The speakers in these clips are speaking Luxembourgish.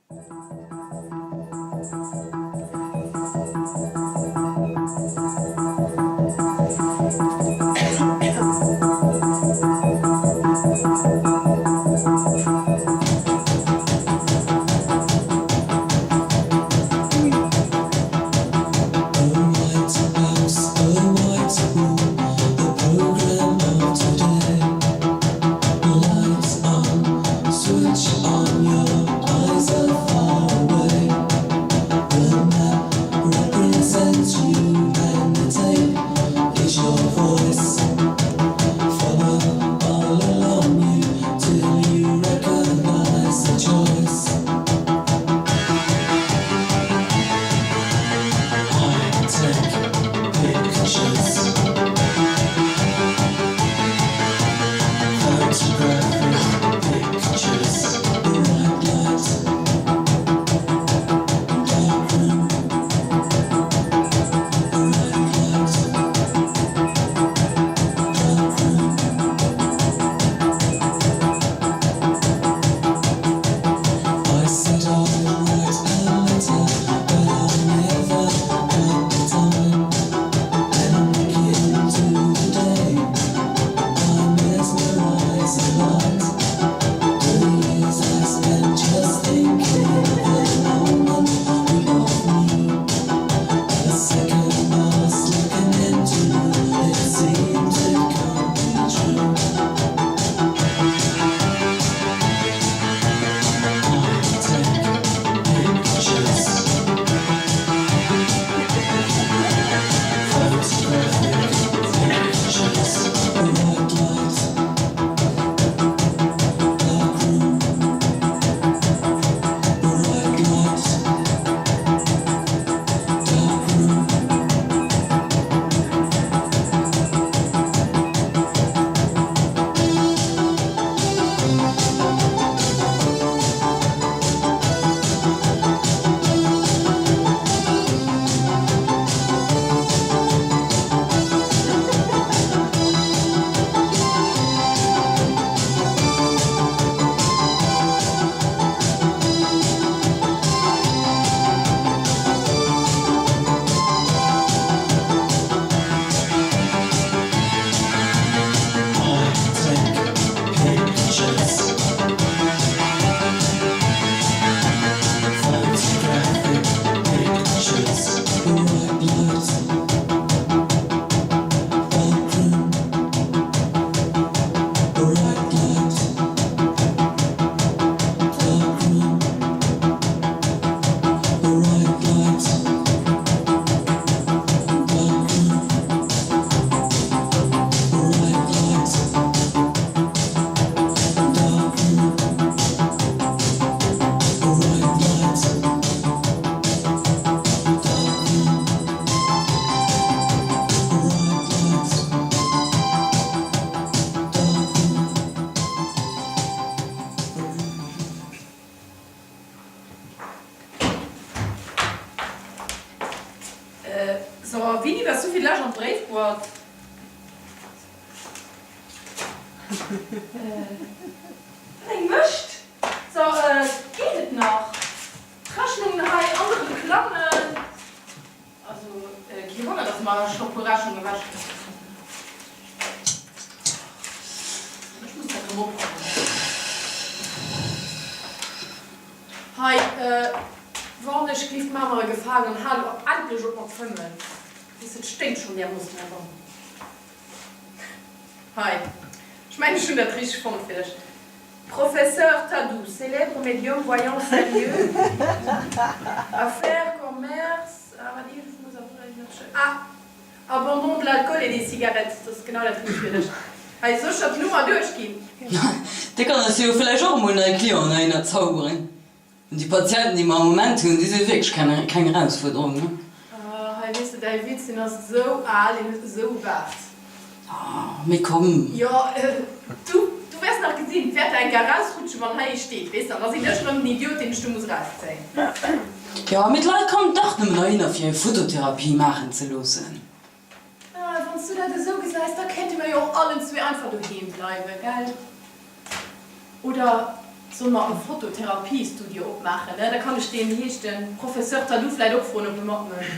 So, wéini waars du fir d'lescht an d'Bréifboîte? Wat eng Mëscht! So, geet et nach? D'Rechnungen hei all erëm klammen. Also, kee Wonner, dass mer scho puer Rechnungen ewech gemaach hunn. Ech muss dat erëm opräumen. Hei, wann ech glift, maach mer e Gefalen an hal elo endlech op mat fëmmen. Weess de, et sténkt schonn därmoossen heibannen. Hei, ech mengen, ech hunn dat richteg fonnt fir dech. Professeur Tadou, célèbre médium voyant sérieux, affaires, commerce, ah wat iergendwou muss awer ah, abandon de l'alcool et des cigarettes, dat ass genau dat richtegt fir dech. Hei, soll ech der d'Nummer duerchginn? Dir kann eis jo villäicht och emol nei Clienten heihinner zauberen. Déi Patienten, déi mer am Moment hunn, déi si wierklech keng Erausfuerderung, ne? Hei, weess de, däi Witz, deen ass esou al, deen huet esou Baart. Mee komm. Jo, du, du wäers nach gesinn, 't wäert der eng Kéier erausrutschen, wann hei ee steet, weess de, an da sinn ech erëm den Idiot, deen ech do muss erauszéien. Jo, mee d'Leit kommen dach nëmmen heihinner, fir hir Fototherapie maachen ze loossen. Ah, wann s du dat esou gesäis, da kéinte mer jo och allen zwee einfach doheem bleiwen, gell? Oder. Solle mer e Fototherapie-Studio opmaachen, ne? Da kann ech deen, wéi heescht en, Professeur Tadou vläit och froen, ob e matmécht.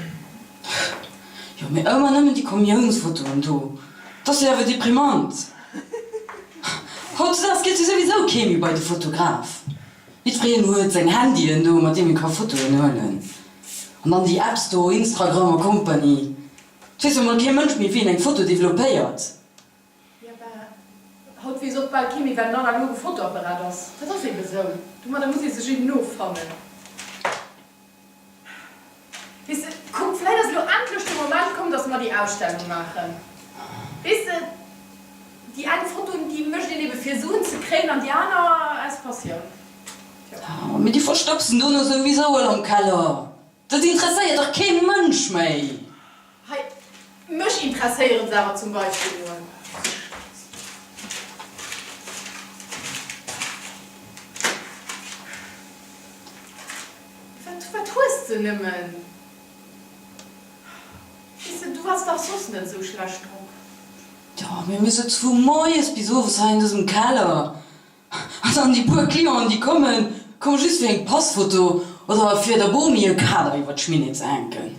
Jo, mee ëmmer nëmmen déi Kommiounsfotoen do, 't ass jo awer deprimant. Hautdesdaags geet jo souwisou kee méi bei de Fotograf. Jiddwereen huet seng Handyen do, mat deem e ka Fotoen huelen. An dann déi Apps do, Instragram a Company. 't weess jo mol kee Mënsch méi, wéi een eng Foto developpéiert. Jo, bah, haut weess och bal kee méi, wat en analoge Fotoapparat ass. Dat ass eben esou. Domadder muss ee sech eben offannen. Weess de, kuck, vläit ass elo endlech de Moment komm, dass mer déi Ausstellung maachen. Weess de, déi eng Fotoen, déi mécht een ebe fir Suen ze kréien an déi aner aus Passioun. Tjo. Mee déi verstëbsen dono souwisou all am Keller. Dat interesséiert dach kee Mënsch méi! Hei, mech interesséieren se awer zum Beispill mol. Wat, wat hues de nëmmen? Weess de, du waars dach soss net esou schlecht drop. Jo, mee mir sëtze vu moies bis owes hei an dësem Keller. An dann déi puer Clienten, déi kommen, komme just fir eng Passfoto oder fir der Bomi e Kader iwwer d'Schminne ze hänken.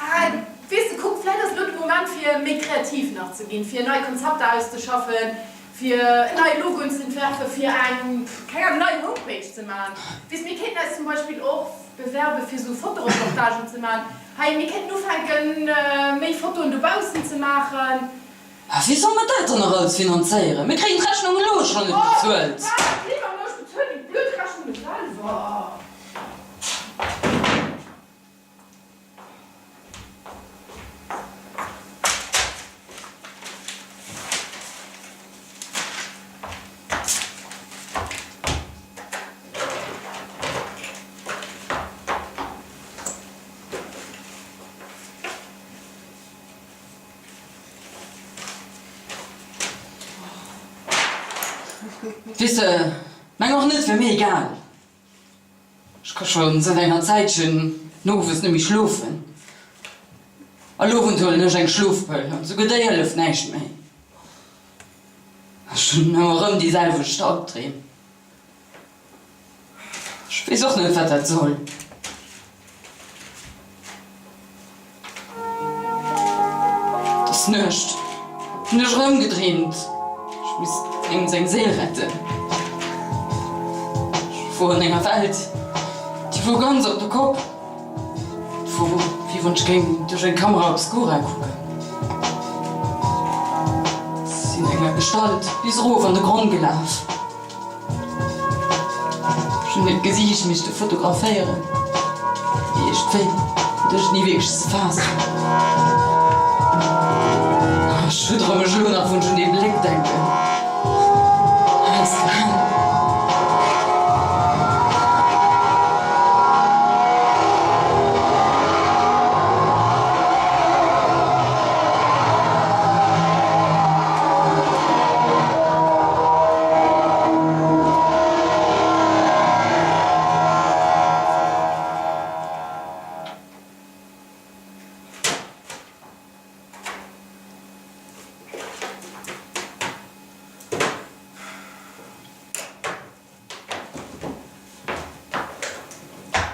Ah, weess de, kuck, vläit ass elo de Moment fir méi kreativ nach ze ginn, fir nei Konzepter auszeschaffen, fir en neie Logo ze entwerfen, fir eng, keng Ahnung, nei Homepage ze maachen. Weess, mir kéinten eis zum Beispill och bewerben, fir esou Fotoreportagen ze maachen. Hei, mir kéinten ufänken, méi Fotoen dobaussen ze maachen. A wéi soll mer dat dann nach alles finanzéieren? Mir kréien d'Rechnung elo schonn net bezuelt. Oh, wat? Léiwer ech bezuelen déi blöd Rechnunge selwer. Weess de, meng och net, wär mir egal. Ech ka scho säit enger Zäitchen nowes net méi schlofen. All Owend huelen ech eng Schlofpëll an souguer déi hëlleft näischt méi. Ech hunn ëmmer erëm déi selwecht Albdreem. Ech weess och net, wat dat soll. Et ass Nuecht. Hunn ech erëm gedreemt, ech misst engem seng Séil retten. Ech wor an enger Welt, déi wor ganz op de Kopp. Et wor, wéi wann ech géing duerch eng Kamera obscura kucken. Ech sinn enger Gestalt bis erof an de Gronn gelaf. Ech hunn hiert Gesiicht misste fotograféieren, mee iergendwéi krut ech et ni wierklech ze faassen. Ech schuddere mech elo nach, wann ech un dee Bléck denken. Ausgehalen.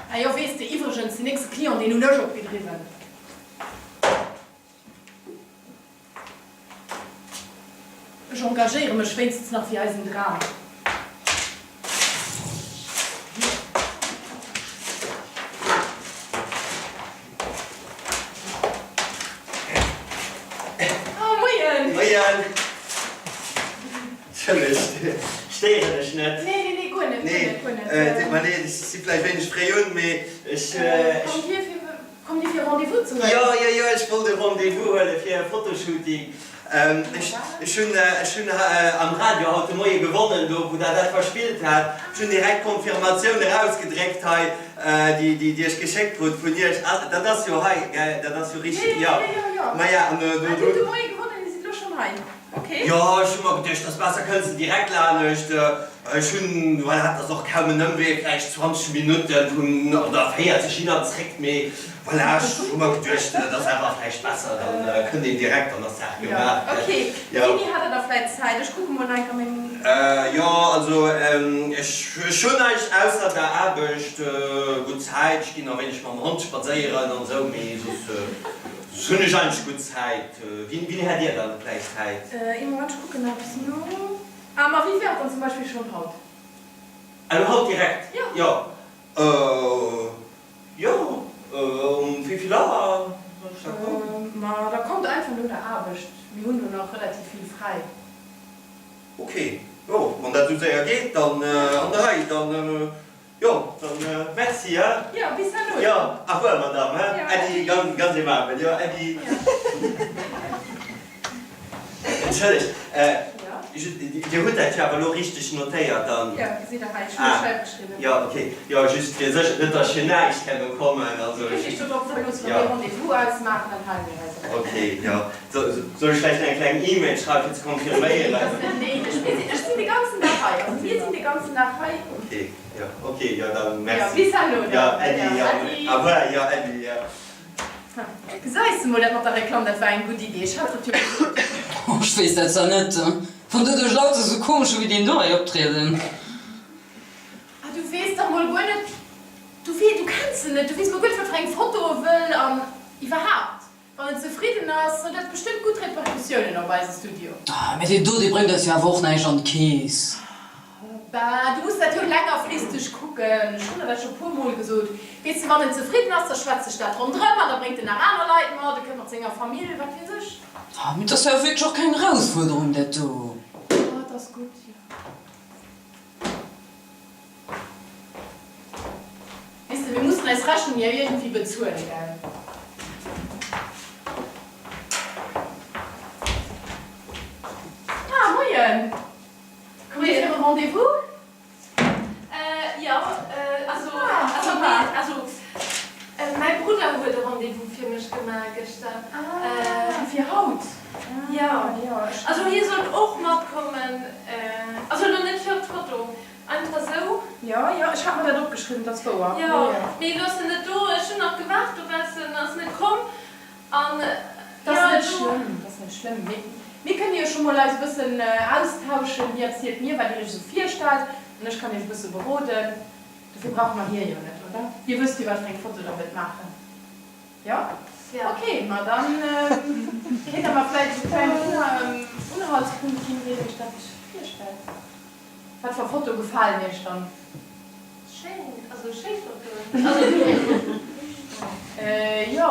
Ah jo, weess de, iwwregens, den nächste Client, deen hunn ech opgedriwwen. Ech engagéiere mech wéinstens nach fir eisen Dram. Oh, moien! Moien! Entschëllegt, stéieren ech net? Nee, nee, nee, guer net, guer net, guer net. Nee, deet mer leed, ech si vläicht wéineg fréi un, mee ech. Kommt Dir fir. Kommt Dir fir e Rendez-vous ze huelen? Jo, jo, jo, ech wollt e Rendez-vous huele fir e Fotoshooting. Ech, ech hunn, ech hunn am Radio haut de Moie gewonnen, do wou Der dat verspillt hat. Ech hunn direkt d'Confirmatioun erausgedréckt hei, déi, déi, déi ech geschéckt krut vun Iech. Ah, dat ass jo hei, gell? Dat ass jo richteg, jo. Jo, jo, jo, jo. Maja, an do, do. Ah, Dir hutt de Moie gewonnen, Dir sidd elo schonn hei. Ok. Jo, ech hu mer geduecht, dass besser kënns de direkt lanescht. Ech hunn, voilà, et ass och kaum en Ëmwee, vläicht 20 Minutten vun, oder 40 hin an zréck, mee voilà, ech hu mer geduecht, et ass awer vläicht besser, da kënnt een direkt, dann ass d'Saach gemaach, gell. Ok, wéini hat Der da vläicht Zäit? Ech kucke mol nach eng Kéier meng. Jo, also ech hunn eigentlech ausser der Aarbecht gutt Zäit. Ech ginn a wéineg mam Hond spadséieren an esou, mee soss hunn ech eigentlech gutt Zäit. Wéini hätt Dir dann vläicht Zäit? Ee Moment, ech kucken eppes no. Ah, ma wéi wär et dann zum Beispill schonn haut? Elo haut direkt? Jo. Jo, jo, um wéi vill Auer soll ech da kommen? Ma da kommt einfach no der Aarbecht, mir hunn do nach relativ vill fräi. Ok, jo, wann dat esou séier geet, dann an der Rei, dann, jo, dann merci, he? Jo, bis herno dann. Jo, au revoir, Madame, he? Äddi, ganz, ganz aimabel, jo, äddi. Entschëllegt, Dir hutt dat jo awer elo richteg notéiert dann? Jo, gesitt Der hei, ech hunn et opgeschriwwen. Jo, ok, jo, just fir sécher, net datt ech fir näischt herno kommen, also. Dir kënnt Iech do drop verloossen, wa mir Rendez-vous ausmaachen, dann hale mir eis och drun. Ok, jo. Soll ech vläicht nach eng kleng E-Mail schreiwen, fir ze confirméieren? Dat ass net néideg. Mir sinn, ech sinn de ganzen Dag hei. Also mir sinn de ganzen Dag hei. Ok, jo, ok, jo, dann merci. Jo, bis herno dann. Jo, Äddi, jo, au revoir, jo, Äddi, jo. Gesäis de mol, dat mat der Reklamm, dat war eng gutt Idee. Ech hat et jo gesot. Oh, ech weess dat zwar net, wann doduerch lauter sou komesche wéi deen do hei optrieden. Ah, du weess dach mol guer net, du wee, du kenns en net, du weess mol guer net, wat fir eng Foto e wëll an iwwerhaapt. Wann en zefridden ass, huet dat bestëmmt gutt Repercussiounen op eise Studio. Ah, mä deen do, dee bréngt eis jo awer och näischt an d'Keess. Bah, du muss dat jo längerfristeg kucken. Ech hunn der dat scho puer mol gesot. Weess de, wann en zefridden ass, da schwätzt sech dat ronderëm an da bréngt en nach aner Leit mat, e kënnt mat senger Famill, wat weess ech. Ah, mä et ass jo awer wierklech och keng Erausfuerderung, dat do. Oh, et ass gutt, jo. Weess de, mir mussen eis Rechnung jo iergendwéi bezuelen, gell? Ah, moien! Kommt Dir fir e Rendez-vous? Jo, also, also, nee, also, mäi Brudder huet e Rendez-vous fir mech gemaach gëschter. Ah, fir haut? Jo, also hie sollt och matkommen, also elo net fir op d'Foto, einfach esou. Jo, jo, ech hat mer dat opgeschriwwen, dat ass wouer. Jo, mee elo ass en net do, ech hunn nach gewaart do bessen, ass net komm an Dat ass net schlëmm, dat ass net schlëmm. Mee mir kënne jo scho mol eis e bëssen austauschen, Dir erzielt mir, wat Dir Iech esou virstellt an ech kann Iech e bësse beroden. Dofir brauche mer hie jo net, oder? Dir wësst jo, wat fir eng Foto Der wëllt maachen. Jo? Ok, ma dann kéint Der mer vläicht e klengen Unhaltspunkt ginn, wéi Der Iech dat virstellt. Wat fir Foto gefalen Iech dann? Schéin, also schéi Fotoen. Also. Jo,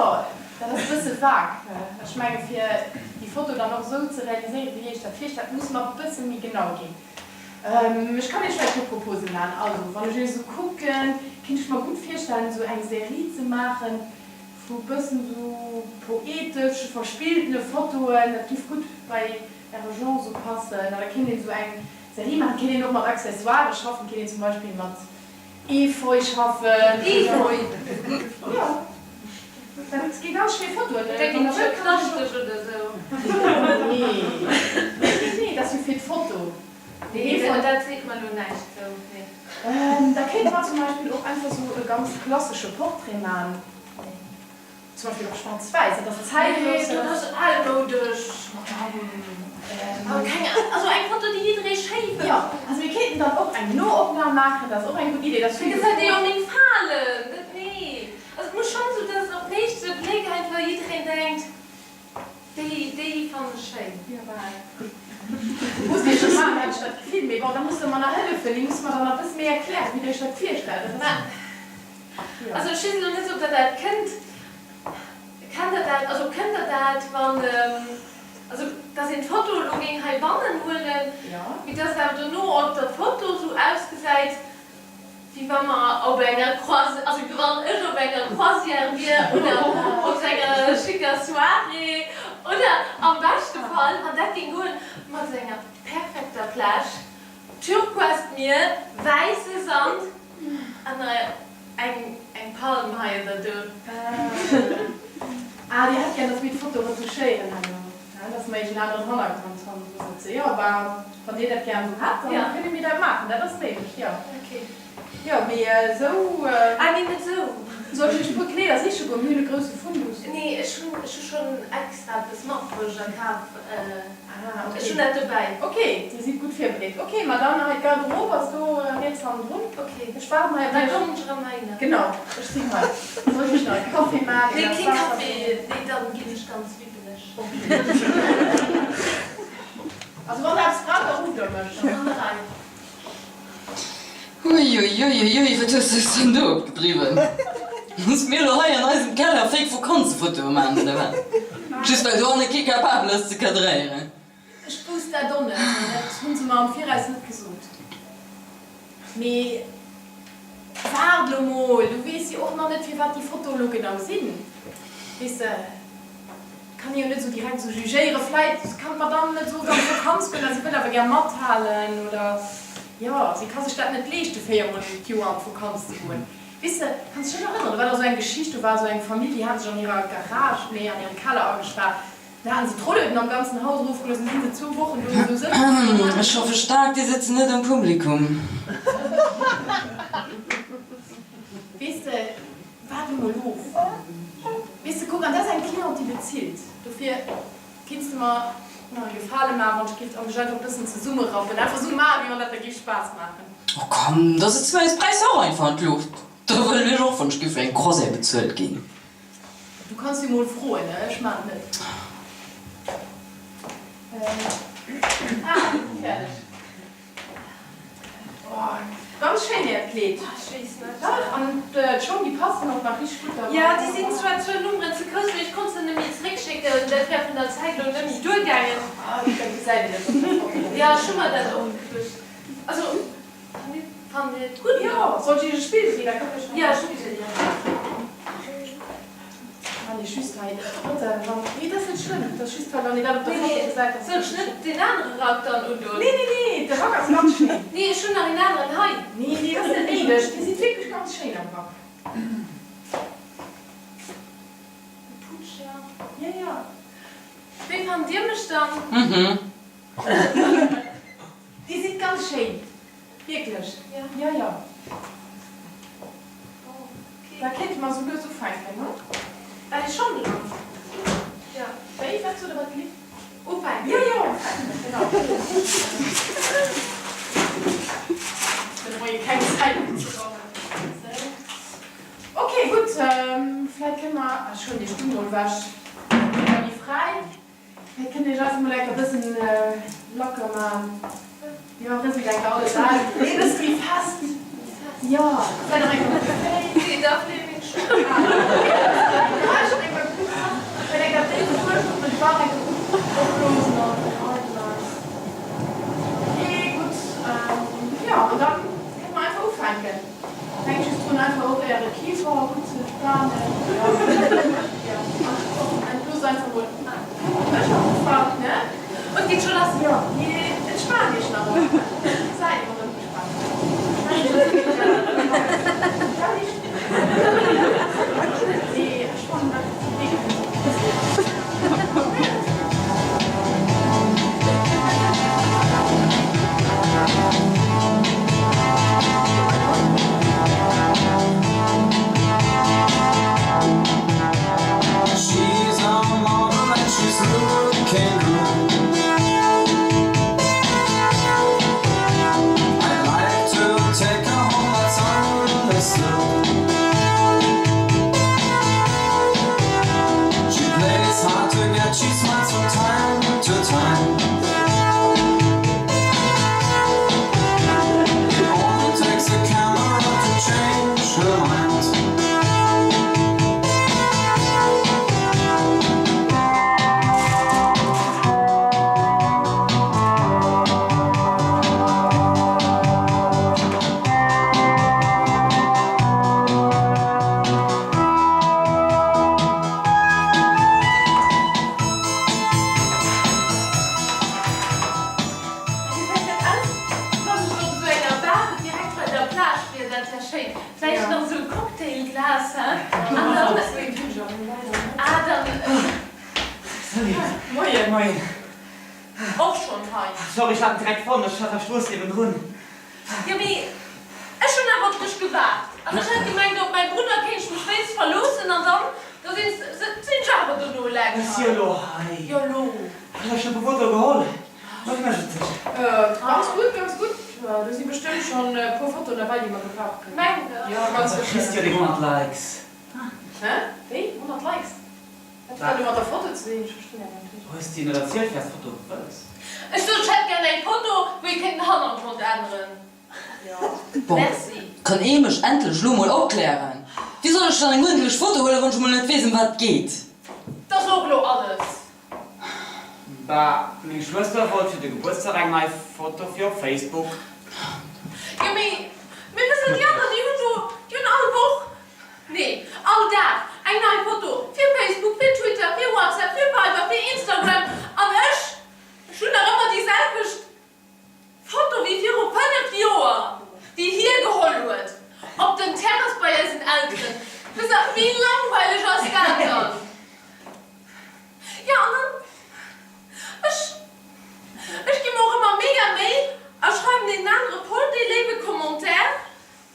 dat ass e bësse vague. Ech menge fir déi Foto dann och esou ze realiséieren, wéi Dir Iech dat virstellt, muss mer e bësse méi genau ginn. Ech kann Iech vläicht e puer Proposen maachen. Also, wann ech Iech esou kucken, kéint ech mer gutt virstellen, esou eng Serie ze maachen vu bëssen esou poetesch verspilltene Fotoen. Dat giff gutt bei Äre Genre esou passen. An da kéint een esou eng Serie maachen. Kéint een och mat Accessoiren schaffen. Kéint een zum Beispill mat Efeu schaffen. Efeu? Jo. Dat gi ganz schéi Fotoen. Dat ginn scho knaschteg oder sou. Nee, nee, nee, dat ass jo fir d'Foto. Nee, dat seet mer elo näischt sou, nee. Da kéinte mer zum Beispill och einfach sou e ganz klassesche Portrait man. Zum Beispill och schwaarz-wäiss, dat ass zäitlos. Nee, dat ass almoudesch, Madame. Awer keng, also eng Foto, déi jidderee schéi fënnt. Jo, also mir kéinten dann och eng Noopnam maachen, dat ass och eng gutt Idee. Dat ass vill gesäit ee jo meng Falen, dat, nee. Also et muss schonn esou, dass op den éischte Bléck einfach jiddereen denkt, déi, déi fannen ech schéin. Jo, bal. Musst Dir scho maachen, hat ech dat Gefill. Mee bon, da musst Der mer nach hëllefen, Dir musst mer dann nach e bësse méi erklären, wéi Der Iech dat virstellt. Dat ass. Also ech weess elo net, ob Der dat kënnt. Kennt Der dat, also kënnt Der dat, wann, also dass een d'Foto elo géing heibannen huelen, mee dass et awer dono op der Foto esou ausgesäit, wéi wa mer op enger Croisière, also wéi wann ech op enger Croisière wier oder op esou enger schicker Soirée oder am beschte Fall, wann dat géing goen, mat esou enger perfekter Plage, türquoist Mier, wäisse Sand an eng eng Palm hei oder do. Ah, Dir hätt gär, dass mir d'Foto retouchéieren herno, he? Dass mer eech en aneren Hannergrond hannendru sëtzen. Jo, bah, wann Dir dat gär esou hätt, da kënne mir dat maachen. Dat ass méiglech, jo. Jo, mee esou. Ah nee, net esou. Soll ech iech e puer Kleeder siche goen? Mir hunn e grousse Fundus. Nee, ech hunn, ech hu schonn extra eppes matbruecht a kaf. Ah, ok. Ech hunn dat dobäi. Ok, Dir sidd gutt virbereet. Ok, ma dann hei d'Garderobe ass do riets hannendrun. Ok. Ech waarden hei op Da Iech. kommen ech erëm heihinner. Genau, ech sinn hei. Soll ech iech nach e Café maachen? Nee, kee Café. Nee, dann ginn ech ganz wibbeleg. Ok. Also wann Der eppes braucht, da rufft Der mech. An der Rei. Uiuiuiui, wat hues de eis denn do opgedriwwen? Muss mir elo hei an eisem Keller fake Vakanzefotoe maachen oder wat? Just well dohanne kee capabel ass ze cadréieren? Ech wousst dat och net, dat hunn se mer am Viraus net gesot. Mee waart elo mol, du weess jo och nach net firwat déi Fotoe lo genau sinn, weess de. Kann ee jo net esou direkt esou jugéieren. Vläit kann d'Madame net esou oft an d'Vakanz goen a si wëll awer gär mathalen oder jo, si ka sech dat net leeschten, véiermol d'Joer an d'Vakanz ze goen. Weess de, kanns dech net erënneren, do war dach esou eng Geschicht, do war esou eng Famill, déi hate sech an hirer Garage, nee, an hirem Keller agespaart, da haten se d'Rollueden am ganzen Haus erofgelooss an du si se zwou Wochen do esou sëtzen bliwwen. Ech hoffe staark, déi sëtzen net am Publikum. Weess de. Waart emol of. Weess de, kuck, an dat ass eng Cliente, déi bezilt. Dofir kinns de mer nach e Gefale maachen, wann ech giff, an dech einfach e bëssen zesummerappen. Einfach esou maachen, wéi wann dat der giff Spaass maachen. Oh komm, da setze mer eis Präisser och einfach an d'Luucht. Da wëllen ech och, wann ech giff fir eng Croisière bezuelt ginn. Du kanns jo mol froen, ne? Ech maan et net. Ah, fäerdeg. Oh, ganz schéin äert Kleed. Ech weess net. Dach, an d'Schong déi passen och nach richteg gutt derbei. Jo, déi sinn zwar zwou Nummeren ze grouss, mee ech konnt se net méi zeréckschécken, dat wär vun der Zäit elo net méi duergaangen. Ah, dat gesäit een net op der Foto. Jo, ech hu mer dat och geduecht. Also, fannt Dir et gutt? Jo, soll ech iech e Spill ginn, da kënnt Dir schonn. Jo, Spigel, jo. Wann ee just hei, nee, dat ass net schlëmm, dat ass just well wann ee dat op der Foto gesäit, dat ass. Soll ech net deen anere Rack dann undoen? Nee, nee, nee, de Rack ass ganz schéin. Nee, ech hunn nach een aneren hei. Nee, nee, dat ass net néideg, Dir sidd wierklech ganz schéin am Rack. De Putsch, jo. Jo, jo. Wéi fannt Dir mech dann? Mhm. Dir sidd ganz schéin. Wierklech? Jo. Jo, jo. Da kéinte mer esou lues ufänken, ne? Well ech schonn dran. Jo. Wéi? Wat sot der? Wat gelift? Ufänken. Jo, jo, ufänken, genau. De Moie keng Zäit opzebauen. Sou. Ok, gutt. Vläit kënne mer, ech huelen déi Stull mol ewech, da gi fräi. Hei kënnt iech einfach mol enker bëssen lacker maan. Jo, rëselt enker alles aus. Nee, bëssen méi fest. Jo, vläit och enker mat de Féiss. Nee, da fleem ech schon. Ah, ech hunn enker gutt. Vläit enker déi Fuerf op den Bauch enker gutt opblosen an allgemeng. Ok, gutt. Jo, an dann kënne mer einfach ufänken. Denkt just drun einfach och äre Kifer gutt ze entspanen. Jo, an loosst einfach mol mech am Ufank, ne? Et geet scho lass. Jo, mee entspaant iech nach emol. Säit emol erëm gespaant. Nee, ech fannen dat wierklech gutt. Wéi gesäit dat aus, wann ech op esou enger Bar direkt bei der Plage wier? Dat wär schéin. Vläicht nach esou e Cocktailglas, he? An dann, ah, dann. Salut. Moien. Moien. Och schonn hei. Sorry, ech hat en direkt fonnt, ech hat der Strooss niewendrun. Jo, mee ech hunn awer op dech gewaart. An ech hat gemengt, op mäi Brudder kéint ech mech wéinst verloossen an dann, da sinn sinn ech awer dono eleng Ech si hei. jo elo hei. Jo, elo. Ech hu scho e puer Fotoe geholl. Wéi mécht et sech? Ganz gutt, ganz gutt. Do si bestëmmt schonn e puer Fotoen derbäi, déi mer gebrauche kënnen. Mengt der? Jo, ganz Da sécher. kriss de jo déi 100 Likes. Hä? Wéi? 100 Likes? Wat huet dat elo mat der Foto ze dinn? Ech verstinn dat net richteg. Hues de net erzielt, wéi s Foto wëlls? Ech sot, ech hätt gär eng Foto, wou ee kéint den Hannergrond änneren. Bon, Merci. kann ee mech endlech elo mol opklären? Wéi soll ech dann eng uerdentlech Foto huelen, wann ech emol net weess, ëm wat et geet? 't ass och elo alles. Bah, meng Schwëster wollt fir de Gebuertsdag eng nei Foto fir op Facebook. Jo, mee, mee wësst der, déi aner, déi hunn do, déi hunn all Woch, nee, all Dag eng nei Foto fir Facebook, fir Twitter, fir WhatsApp, fir Viber, fir Instagram, an ech, ech hunn nach ëmmer déi selwecht Foto wéi viru 5 Joer, déi hie geholl huet op den Terrasse bei eisen Elteren. Wësst der, wéi langweileg ass dat dann? Jo, an dann, ech, ech gi mer och ëmmer mega Méi a schreiwen deenen anere voll dee léiwe Commentaire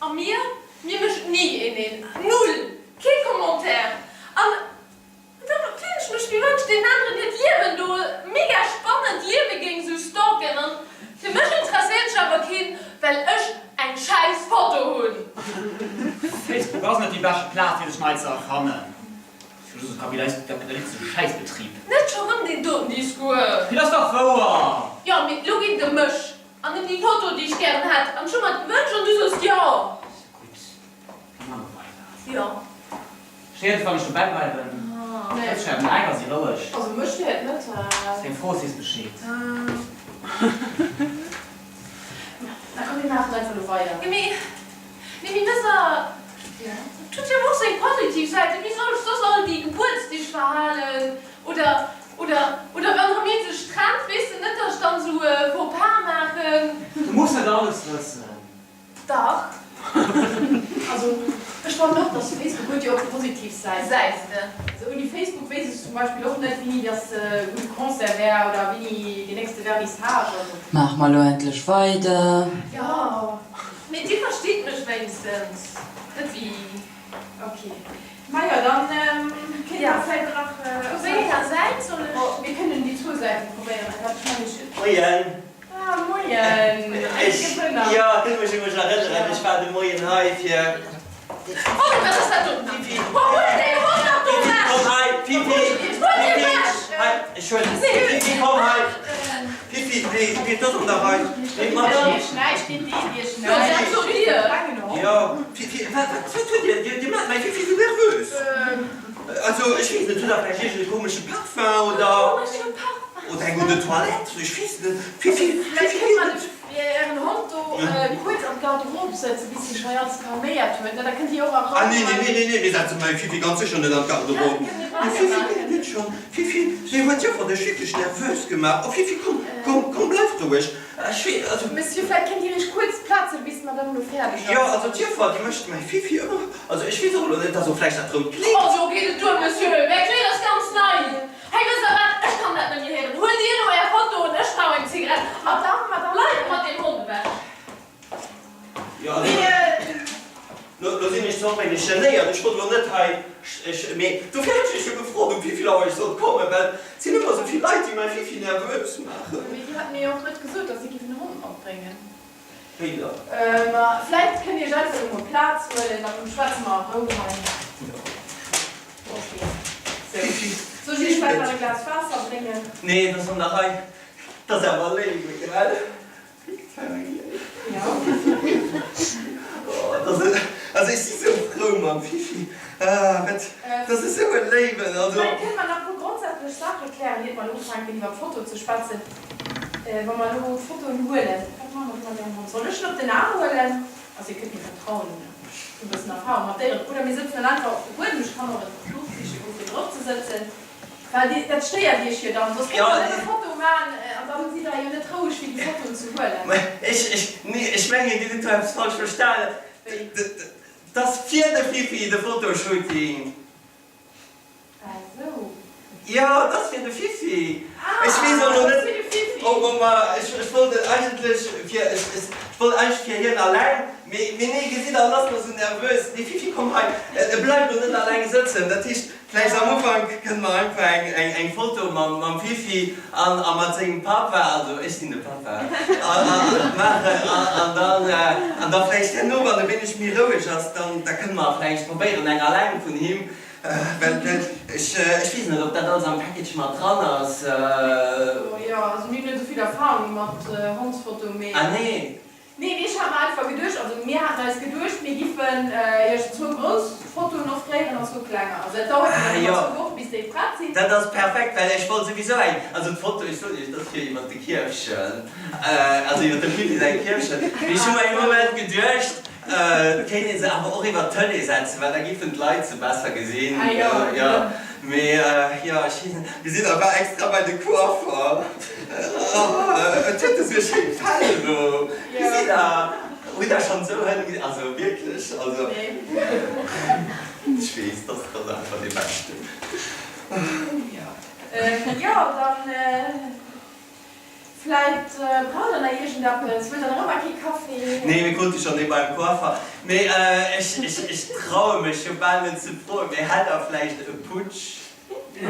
a mir, mir mécht ni een een, null, kee Commentaire. An Da fillen ech mech wéi wann ech deenen aneren hiert Liewen do, mega spannend Liewe géing sou stalken an fir mech interesséiert sech awer keen, well ech eng schäiss Foto hunn. Facebook ass net déi beschte Plaz fir sech nei ze erfannen. Ass just e kapitalistesche Schäissbetrib. Net scho rëm deen doten Discours. Mee dat ass dach wouer! Jo, mee lo geet et ëm mech an ëm déi Foto déi ech gären hätt an ech hu mer et gewënscht an du soos jo. Gutt, mir man elo weider. Jo. Stéiert et wann ech dobäi bleiwen? Nee. Ech schreiwen eng a si roueg. Also mech stéiert net. Ass eng Fro, sees Bescheed. Na komm mir maachen einfach elo weider. Nee mee, nee mee wësst der, et huet jo awer och seng positiv Säiten. Wéi soll ech soss all déi Gebuertsdeeg verhalen? Oder, oder, oder wann erëm een sech trennt, weess de net, datt ech dann esou e Faux pas maachen? Du muss net alles wëssen. Dach. Also ech fannen och, dass Facebook huet jo och positiv Säiten. Gesäis de. Also ouni Facebook wéisst ech zum Beispill och net wéini dass e gudde Concert wär oder wéini deen nächste Vernissage. Also. Maache mer elo endlech weider. Jo. Mee dir verstitt mech wéinstens, net wéi. Ok. Majo, dann kéinte mer vläicht och nach. Op wéi enger Säit soll ech. Mir kënnen déi zwou Säiten probéieren, dat mengen ech. Moien. Ah, moien! Ech, jo, kënnt mech u mech erënneren, ech war de Moien hei fir. Oh, wat ass dat doten? Fifi! Oh, huel deen Hond dach do Fifi, ewech! komm hei! Fifi! Huel deen Fifi! ewech! Hei, ech huelen. Fifi, komm hei! Fifi, nee, nee, dat ass an der Rei. Nee, Madame. Iech näischt, deen deet Iech Jo, dat näischt. sot Dir. Jo, Fifi, wat, wat, wat hutt Dir? Dir, Dir maacht mäi Fifi esou nervös. Also, ech weess net, hutt Der vläicht iergend e komesche Parfum oder? Komesche Parfum? Oder eng Eau de Toilette, ech weess net. Fifi, Vläicht kënnt mer de Ären Hond do kuerz an d'Garderobe sëtzen, bis hie sech hei alles calméiert huet, ne? Da kënnt Dir och a Rou Ah, nee, nee, nee, nee, nee, mir setzen mäi Fifi ganz sécher net an d'Garderobe. Nee, Fifi, nee, net schonn. Fifi, dee huet d'Joffer dech wierklech nervös gemaach. Oh, Fifi, komm, komm, komm, bleif roueg. Ech wee, also. Monsieur, vläicht kënnt Dir Iech kuerz Plaz huelen, bis d'Madame elo fäerdeg ass. Jo, also d'Joffer, déi mécht mäi Fifi ëmmer, also ech weess och elo net, dass och vläicht dat rout Kleed. Also, geet et duer, Monsieur, mäi Kleed ass ganz nei. Hey, wësst der wat, ech kann dat net méi héieren. Huelt dir elo är Fotoen, ech brauch eng Zigarett. Madame, Madame. Bleift mat deem Hond ewech. Jo, also, lo sinn ech zwar och wéineg genéiert, ech wollt elo net hei, ech, mee dofir hat ech iech jo gefrot, um wéivill Auer ech sollt kommen, well et sinn ëmmer esou vill Leit, déi mäi Fifi nervös maachen. Mee dir hat mir jo och net gesot, dass dir giff en Hond matbréngen. Wéi dann? Ma vläit kënnt Dir iech einfach elo mol Plaz huelen, dann schwätze mer a Rou hei. Ok. Sou. Soll ech Iech vläit nach e Glas Waasser bréngen? Nee, et ass an der Rei. Et ass awer léif, gell? Kuckt hei, meng Léif. Jo. Oh, et ass e, also ech si sou frou mam Fifi. Ah, wat, et ass esou e Léiwen, also. Vläit kënne mer nach e puer grondsätzlech Saache klären, iert mer elo ufänken iwwer d'Foto ze schwätzen. Wa mer elo d'Fotoen huelen, wat maache mer du mat ärem Hond? Soll ech en op den Aarm huelen? Also Dir kënnt mir vertrauen, ech hu e bëssen Erfahrung mat Déieren. Oder mir sëtzen en einfach op de Buedem, ech kann och en Duch siche goen, fir drop ze sëtzen, well dir, dat stéiert Iech jo dann. Soss kënnt Der net e Foto maachen an dann sidd Der jo net roueg fir déi Fotoen ze huelen. Mä ech, ech, nee, ech mengen, Dir hutt do eppes falsch verstanen. Wéi? 't ass fir de Fifi, de Fotoshooting. Ah sou. Jo, et ass fir de Fifi. Ech weess och elo net, ob mer, ech wollt et eigentlech fir, ech wollt eigentlech fir hien alleng, mee, mee nee, gesitt Der, en ass nach esou nervös. Nee, Fifi, komm hei, e bleift elo net alleng sëtzen. Dat heescht, vläicht am Ufank kënne mer einfach eng, eng, eng Foto mam, mam Fifi an, a mat sengem Papa, also ech sinn de Papa, a, a, maachen an, an dann, an da vläicht herno, wann e wéineg méi roueg ass, dann, da kënne mer vläicht probéieren, eng alleng vun him. Well ech weess net, ob dat alles am Package mat dran ass. Jo, also mir hunn net esou vill Erfahrung mat Hondsfotoen, mee. Ah nee. Nee, mee ech hat mer einfach geduecht, also mir haten eis geduecht, mir giffen iech zwou grouss Fotoen offréieren an zwou klenger. Also dat dauert jo dann ëmmer zwou Wochen, bis déi prett sinn. Dat ass perfekt, well ech wollt souwisou eng, also d'Foto, ech soen iech, dat ass fir iwwert de Kierfchen, also iwwert dem Fifi säi Kierfchen, mee ech hu mer ee Moment geduecht, Et kéint een se awer och iwwert d'Tëlee setzen, well da giffen d'Leit se besser gesinn. Jo, mee jo, ech weess net. Mir sinn awer extra bei de Coiffer. Et huet esou e schéint Fell elo. Gesitt der? Hutt der schonn esou Hënn gesinn? Also wierklech, also ech weess, dass ass einfach dee beschten. Jo, dann. Vläit braucht der nach iergendeppes? Wëllt der nach ëmmer kee Kaffi? Nee, mir krute schonn ee beim Coiffer. Mee ech, ech, ech traue mech jo bal net ze froen, mee hätt der vläicht e Putsch? Fir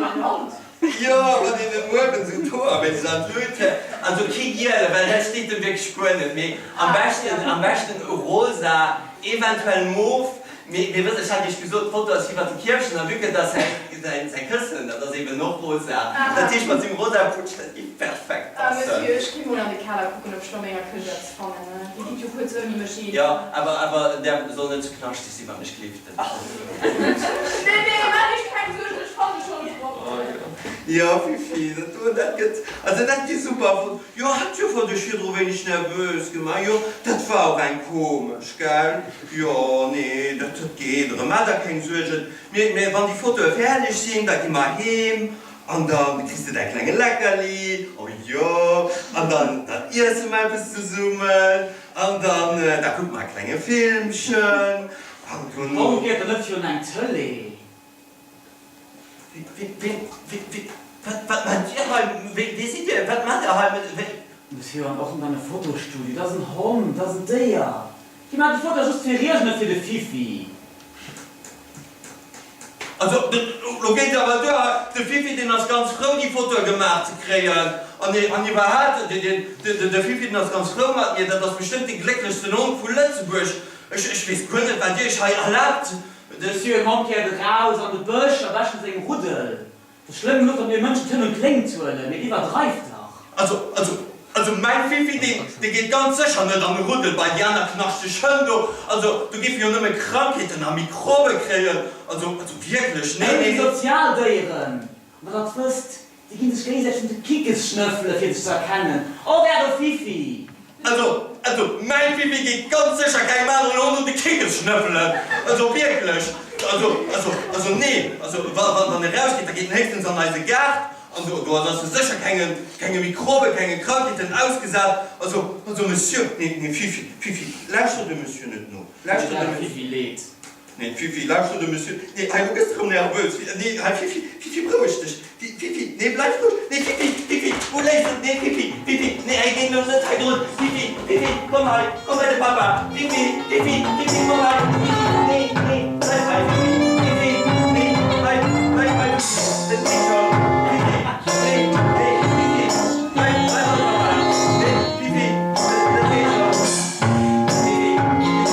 den Hond? Jo, wann een en uewen esou d'Hoer wéinst an d'Lut huet. Also kee giele, well dat steet em wierklech guer net. Mee am beschten, am beschten e rosa, eventuell mof. Mee mir wëssen, ech hat Iech gesot, d'Foto ass iwwert de Kierfchen, a vue que dass säi Këssen, dat ass eben och rosa, dat heescht mat sengem rosa Putsch, dat géif perfekt Ah passen. Monsieur, ech gi mol an de Keller kucken, ob ech do an menger Këscht eppes fannen. Dir gitt jo kuerz ouni mech hin. Jo, awer, awer der soll net ze knaschteg sinn, wann ech gleeft. Nee, nee, maach Iech keng Suergen, ech fanne schonn e Front. Jo, Fifi, dat do, dat gëtt, also dat gi super Fotoen. Jo, hat jo vor dech virdru wéineg nervös gemaach. Jo, dat war och eng komesch, gell? Jo, nee, dat geet erëm, maach der keng Suergen. Mee, mee wann déi Fotoe fäerdeg sinn, da gi mer heem an da kriss de däi klenge Leckerli, oh jo, an dann, dann iesse mer eppes zesummen an dann, da kucke mer e klenge Filmchen an dunn. Warum geet der net virun eng Tëlee? Wat maacht Dir hei? Wie sidd Dir? Wat maacht Der hei? Monsieur, an och net an e Fotostudio. Dat ass en Hond, dat ass en Déier. Dir maacht déi Foto just fir Iech, net fir de Fifi. Also, lo geet et awer duer hei. De Fifi, deen ass ganz frou, déi Fotoe gemaach ze kréien. An iwwerhaapt, de Fifi, deen ass ganz frou mat mir. Dat ass bestëmmt dee glécklechsten Hond vu Lëtzebuerg. Ech weess guer net, wat Dir Iech hei erlaabt. Monsieur, Hond kéiert eraus an de Bësch a beschten sengem Ruddel. Et ass schlëmm genuch, datt mir Mënschen d'Hënn un d'Léngt huelen, mee iwwerdreift dach! Also, also, also mäi Fifi, deen, dee geet ganz sécher net an e Ruddel bei déi aner knaschteg Hënn do. Also, do géife jo nëmme Krankheeten a Mikrobe kréien. Also, also wierklech, nee, Hënn nee. si sozial Déieren. An datt Der et wësst, Déi ginn sech géigesäiteg un de Kickes schnëffele fir sech ze erkennen. Och äre Fifi! Also, also mäi Fifi geet ganz sécher kengem aneren Hond un de Kickes schnëffelen! Also wierklech! Also, also, also nee! Also wa, wa, wann e rausgeet, da geet en héchstens an eise Gaart an do, do ass e sécher kenge, kenge Mikroben, kenge Krankheeten ausgesat. Also, also Monsieur, nee, nee, Fifi, Fifi, lauschter dem Monsieur net no, lauschter dem. Mir deet äre Fifi leed. Nee, Fifi, lauschter de Monsieur. Nee, hei, lo gëss de rëm nervös. Nee, hei, Fifi, Fifi, beroueg dech. Fifi, nee, bleif roueg. Nee, Fifi, Fifi, wou léifs de? Nee, Fifi, Fifi, nee, hei, géi lo net hei drun. Fifi, Fifi, komm hei, komm bei de Papa. Fifi, Fifi, Fifi, komm hei. Fifi, nee, nee, bleif hei, Fifi. Fifi, nee, hei, bleif hei, Fifi. Et geet schonn. Fifi, nee, nee, Fifi, bleif, bleif beim Papa. Nee, Fifi, et geet schonn. Fifi, Fifi.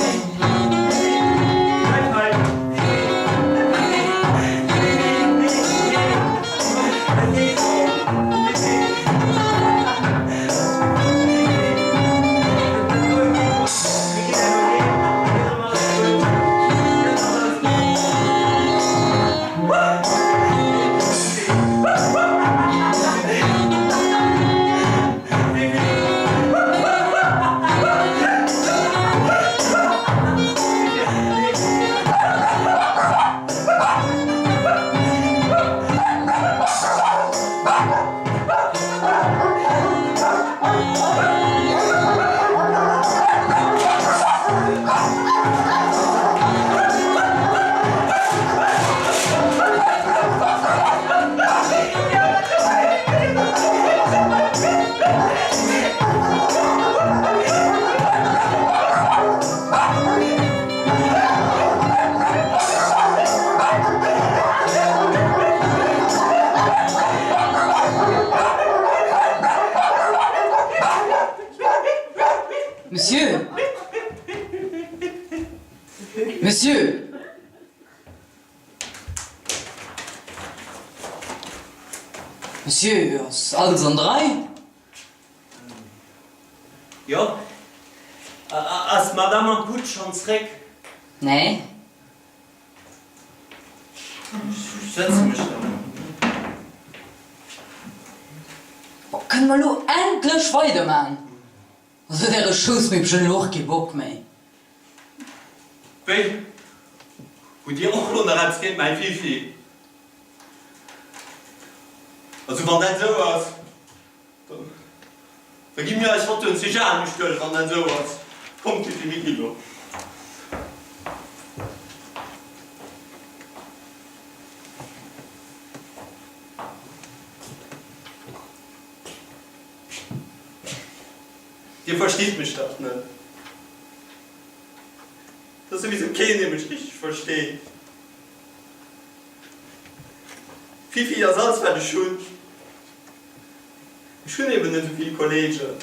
Monsieur! Monsieur! Monsieur, ass alles an der Rei? Jo. Ass d'Madame am Putsch schonn zréck? Nee. Ech sëtze mech dann. Bon, kënne mer elo endlech weiderman? Also op äre Schoussmippchen elo och kee Bock méi. Wéi? Hutt Dir och elo nach eppes géint mäi Fifi? Also wann dat esou ass, da gi mir eis Fotoen zu Janusz duerch, wann dat esou ass. Kommt Fifi, mir ginn elo. Dir verstitt mech dach net. Et ass souwisou keen, dee mech richteg versteet. Fifi ass alles wat ech hunn. Ech hunn eben net esou vill Kolleegen.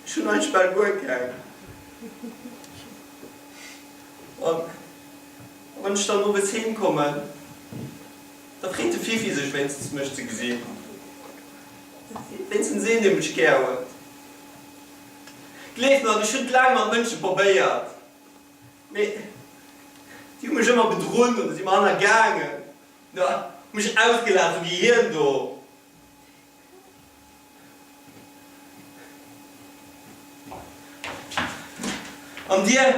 Ech hunn eigentlech bal guer keng. An wann ech dann owes heem kommen, da freet de Fifi sech wéinstens mech ze gesinn. Wéinstens een, dee mech gär huet. Gleeft mer, ech hunn et laang mat Mënsche probéiert. Mee déi hu mech ëmmer bedrunn oder si mer hannergaangen oder hu mech ausgelaacht, esou wéi hien do. An dir,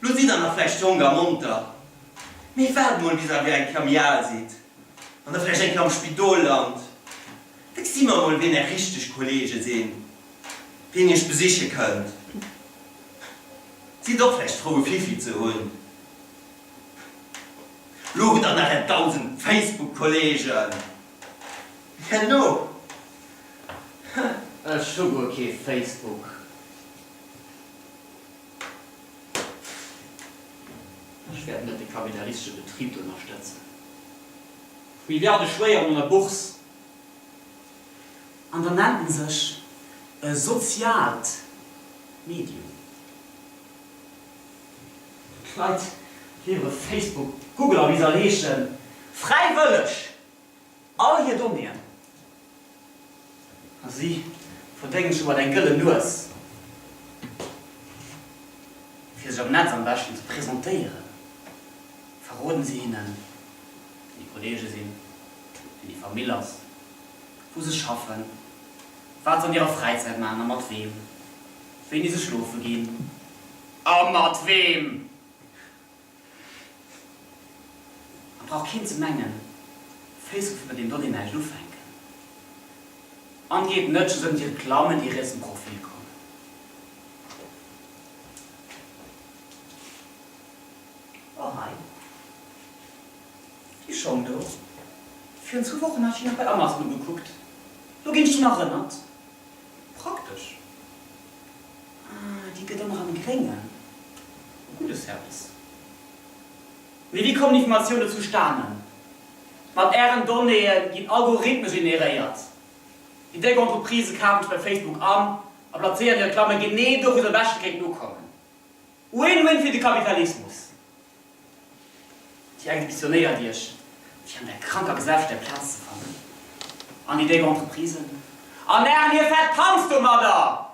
lo sidd der nach vläicht jonk a monter, mee waart mol bis der eng Kéier méi al sidd an der vläicht eng Kéier am Spidol lant, da gesi mer mol wien är richteg Kollege sinn. Wien iech besiche kënnt. Sidd och vläicht frou e Fifi ze hunn. Lo hutt der nach är 1000 Facebook-Kollegen. Herno. Ech hu guer kee Facebook. Ech wäert net de kapitalistesche Betrib do ënnerstëtzen. Milliarde schwéier no der Bourse. An dann nennt en sech e soziaalt Medium. D'Leit liwwere Facebook, Google a wéi se all heeschen, fräiwëlleg all hir Donnéeën. A si verdéngen sech domat eng gëllen Nues, fir sech am Netz am beschten ze presentéieren, verroden si hinnen, wien déi Kollege sinn, wien déi Famill ass. wou se schaffen, wat se an hirer Fräizäit maachen a mat weem, wéini se schlofe ginn a mat weem. A brauch keen ze mengen, Facebook wëll mat deem Donnéeën näischt ufänken. An et geet net just ëm déi Reklammen, déi riets um Profil kommen. Oh hei. Déi Schong do. Virun zwou Wochen hat ech déi nach bei Amazon ugekuckt. Lo ginn ech drun erënnert. Praktesch. Ah, déi gëtt och nach am Gréngen. E gudde Service. Mee wéi kommen Informatioune zustanen? Mat ären Donnéeë ginn Algorithme generéiert. Déi déck Entreprisë kafen sech bei Facebook an a plazéieren hir Reklamme genee do, wou se am beschte kéinten ukommen. Win-win fir de Kapitalismus! Dir exhibitionéiert iech, fir an der kranker Gesellschaft är Plaz ze fannen. An déi déck Entreprisen ernären hir fett Panz domadder!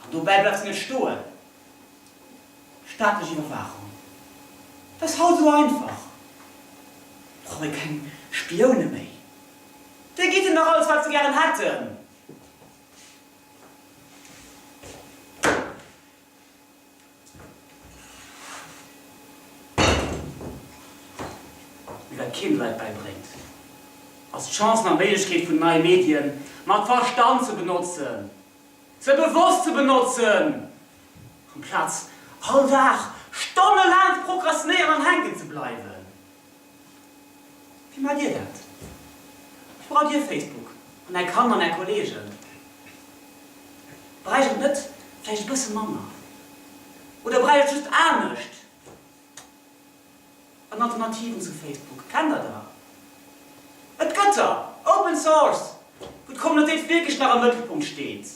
An dobäi bleift se net stoen. Staatlech Iwwerwaachung, dat ass haut esou einfach. Brauch ee keng Spioune méi. Dir gitt hinnen dach alles, wat se gären hätten. Mee wat keen de Leit bäibréngt, ass d'Chancen an d'Méiglechkeet vun neie Medien mat Verstand ze benotzen, se bewosst ze benotzen, amplaz all Dag stonnelaang ze prokrastinéieren an hänken ze bleiwen. Wéi maacht Dir dat? Wéi braucht Dir Facebook an Är Kanner an Är Kollegen? Bräicht et net vläicht e bësse manner? Oder bräicht et just anescht? An Alternativen zu Facebook, kennt der der? Et gëtt der! Open Source! D'Communautéit wierklech nach am Mëttelpunkt steet,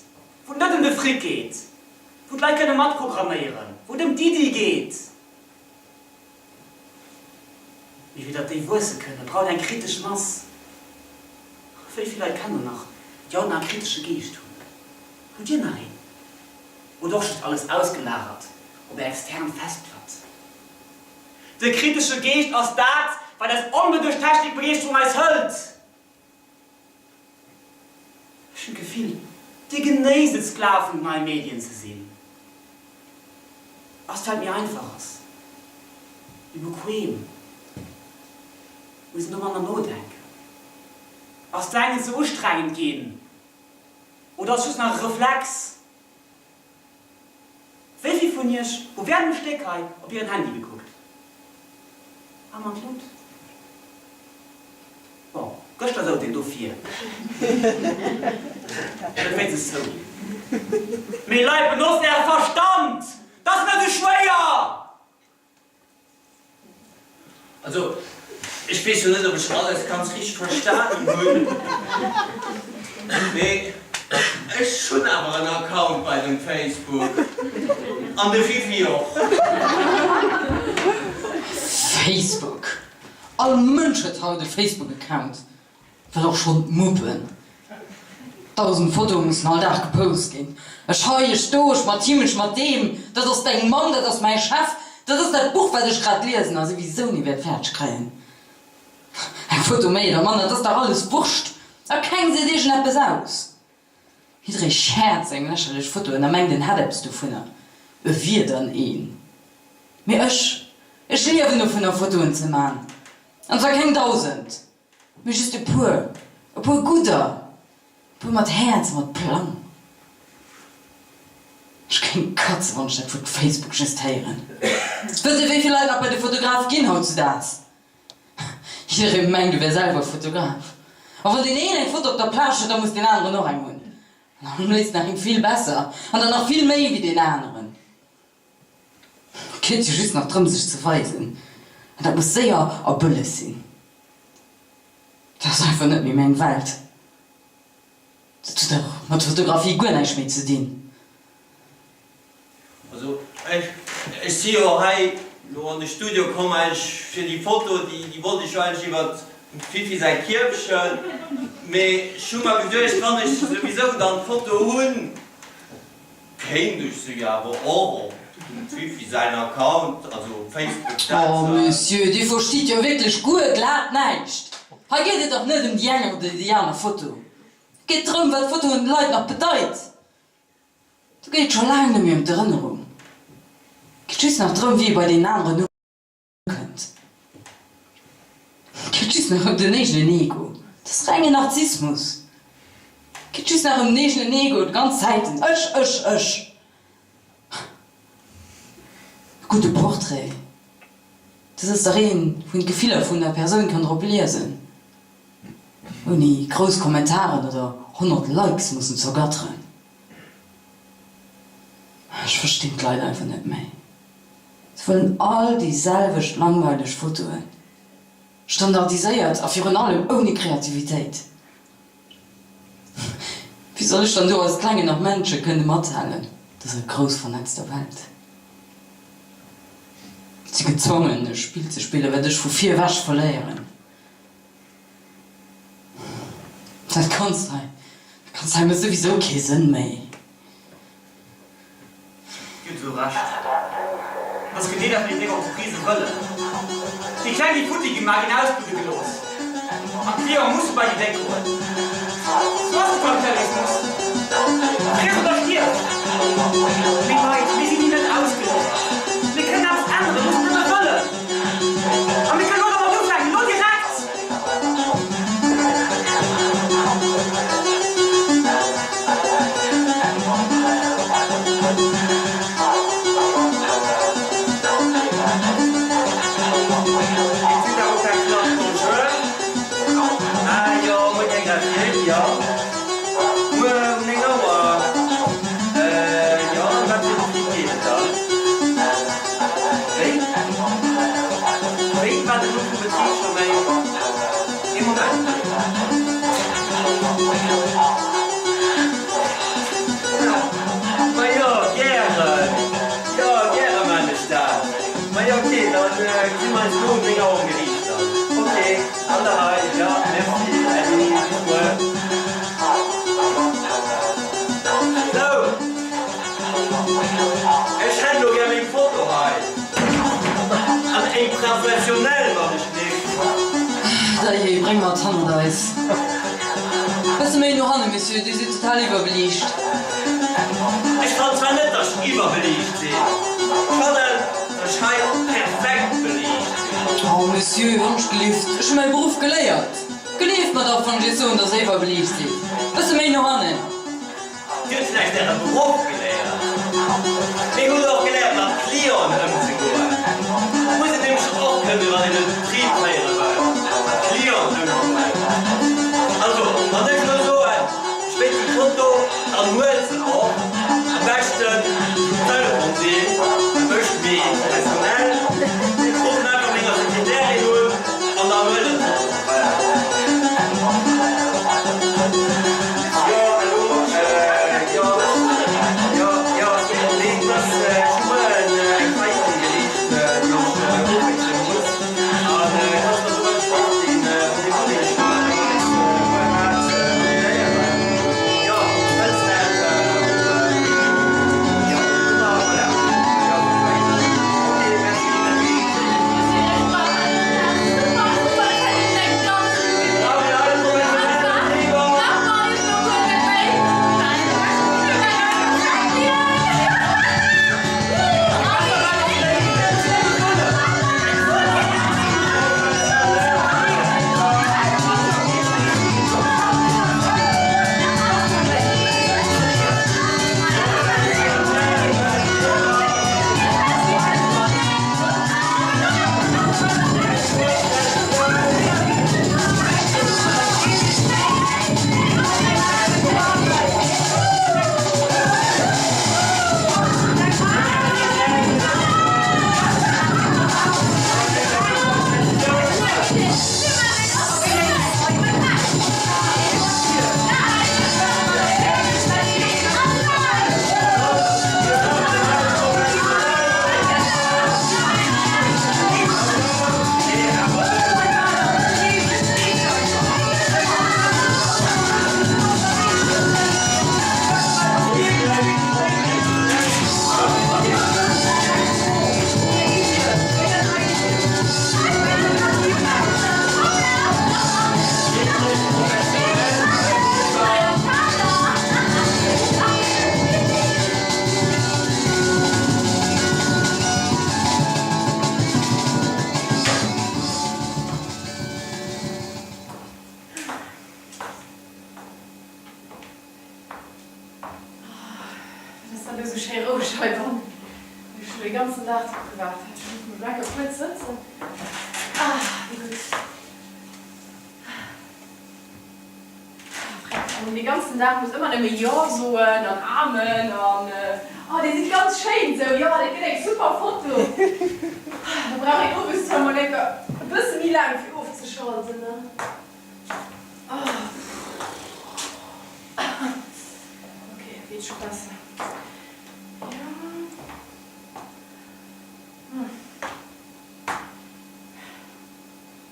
wou et net ëm de Fric geet, wou d'Leit kënne matprogramméieren, wou et ëm d'Iddi geet. Mee fir datt déi wuesse kënnen, brauch et eng kritesch Mass. Wéi vill Leit kennt Der nach, déi haut nach e kritesche Geescht hunn? Hutt Dir nach een? Oder och just alles ausgelagert op Är extern Festplatt? De kritesche Geescht ass dat, wat eis onbeduecht Technikbegeeschterung eis hëlt. Ech hunn d'Gefill, Dir genéisst et Sklav vun den neie Medien ze sinn. Ass d'Welt méi einfach ass, méi bequem, muss een do manner nodenken? Ass d'Denken ze ustrengend ginn oder ass just nach e Reflex? Wéi vill vun iech hu während dem Stéck hei op hiren Handy gekuckt? Arm an d'Lut. Bon, gëschter souz een dofir net wéinstens zouginn. Mee Leit, benotzt äre Verstand! Dat ass net esou schwéier! Also, ech weess jo net, ob ech alles ganz richteg verstanen hunn, mee ech hunn awer en Account bei dem Facebook an de Wifi och. Facebook! All Mënsch huet haut e Facebook-Account. Well och schonn d'Muppen. 1000 Fotoe mussen all Dag gepost ginn. Ech hei, ech do, ech mat him, ech mat deem, dat ass deng Mamm, dat ass mäi Chef, dat ass dat Buch wat ech grad liesen a souwisou ni wäert fäerdeg kréien. Eng Foto méi oder manner, et ass dach alles Wurscht a keng seet iergendeppes aus. Jidderee shared seng lächerlech Fotoen a mengt en hätt eppes dovunner, e wier dann een. Mee ech, ech liewen dovunner Fotoen ze man. An zwar keng 1000. Mee just e puer, e puer gudder, e puer mat Häerz a mat Plang. Ech kéint katzen, wann ech dat Wuert Facebook just héieren. Wësst Dir, wéi vill Leit nach bei de Fotograf ginn hautzudaags? Jidderee mengt, e wär selwer Fotograf. A wann deen een eng Foto op der Plage huet, da muss deen aneren och eng hunn. An am léifsten nach eng vill besser an der nach vill méi wéi deen aneren. Et geet jo just nach drëm, sech ze weisen. An dat muss séier a bëlleg sinn. Dat ass einfach net méi meng Welt. Dat huet och mat Fotografie guer näischt méi ze dinn. Also ech, ech si jo hei elo an de Studio komm eigentlech fir déi Foto, déi, déi wollt ech jo eigentlech iwwert dem Fifi säi Kierfchen, mee ech hu mer geduecht, wann ech souwisou dann d'Foto hunn, Kéint ech se jo awer och op dem Fifi säin Account, also op Facebook setzen. Oh Monsieur, Dir verstitt jo wierklech guer glat näischt. Hei geet et dach net ëm déi eng oder déi aner Foto. Et geet drëm, wat d'Fotoen de Leit nach bedeit. Do geet et scho laang net méi ëm d'Erënnerung. Et geet just nach drëm, wéi ee bei deenen aneren Kënnt. Et geet just nach ëm den eegenen Ego. Dat ass rengen Narzissmus. Et geet just nach ëm den eegenen Ego, d'ganz Zäit den Ech, ech, ech. E gudde Portrait, dat ass dach een, wou een d'Gefiller vun der Persoun kann drop liesen, ouni grouss Kommentaren oder 100 Likes mussen z'ergatteren. Ech verstinn d'Leit einfach net méi. Se wëllen all déi selwecht langweileg Fotoen, standardiséiert a virun allem ouni Kreativitéit. Wéi soll ech dann do als Klengen nach Männche kënne mathalen dëser grouss vernetzter Welt? Ech si gezwongen e Spill ze spillen, wat ech vu vir ewech verléieren. Dat Ganzt hei, dat Ganzt hei mécht souwisou kee Sënn méi. Dir hutt esou Recht. Et ass genee dat, wat déi déck Entreprisë wëllen. Déi Kleng gi futti gemaach, ginn ausbudde gelooss. An d'Cliente musse bei déi Déck goen. Sou ass de Kapitalismus. Friess oder stierf. Mee Leit, mir sinn him net ausgeliwwert. Mir kënnen eppes änneren, mir mussen nëmme wëllen. A mir kënnen elo dermat ufänken, elo direkt! Et sinn der och eng Klass Bonjour. Ah jo, moien Här Greffier. Moies no 9 Auer um Geriicht dann. Ok, an der Rei, jo, merci, Äddi, bis muer. Sou, ech hätt elo gär meng Foto hei. An eng professionell, wann ech lift. Dajee, bréng mer et hannert eis. Bësse méi no hanne, Monsieur, Dir sidd total iwwerbeliicht. Ech fannen zwar net, dass ech iwwerbeliicht sinn, ech fannen, dass ech hei perfekt beliicht sinn. Oh, Monsieur, wann ech gelift, ech hu mäi Beruff geléiert. Gleeft mer dach, wann ech Iech soen, dass Der iwwerbeliicht sidd. Bësse méi no hannen. Dir hutt vläicht Äre Beruff geléiert, mee hutt Der och geléiert, mat Clienten ëmzegoen? Muss een nämlech och kënnen, wann een e Betrib féiere wëll, mat Clienten ëmgoen. Also, wann ech elo soen, ech wéilt déi Foto, dann huelt se och. Am beschten um Telefon sinn, e bëscht méi professionell. Ruffen einfach menger Sekretärin un an dann huelt Der d'Foto. Voilà. Jo, hallo, jo, jo, jo, nee, et ass, ech hu muer eng Faillite um Geriicht, déi ech ofwéckele muss, an kanns mer do ganz geschwënn deen Rendez-vous, deen ech normalerweis muer hat, annuléieren? Jo, wëlls dat op, jo, Nummer, voilà, jo, super, ok, merci, merci. Et ass dann elo sou schéi roueg heibann. Ech hunn de ganzen Dag drop gewaart. Ech muss mol lecker kuerz sëtzen. Ah, wéi gutt. Wann een de ganzen Dag muss ëmmer nëmme Jo soen an Amen an Oh, dir sidd ganz schéin sou, jo, dat gëtt eng super Foto. Da brauch een owes zwar mol enker e bësse méi laang fir ofzeschalten, ne? Ok, dat geet scho besser. Jo.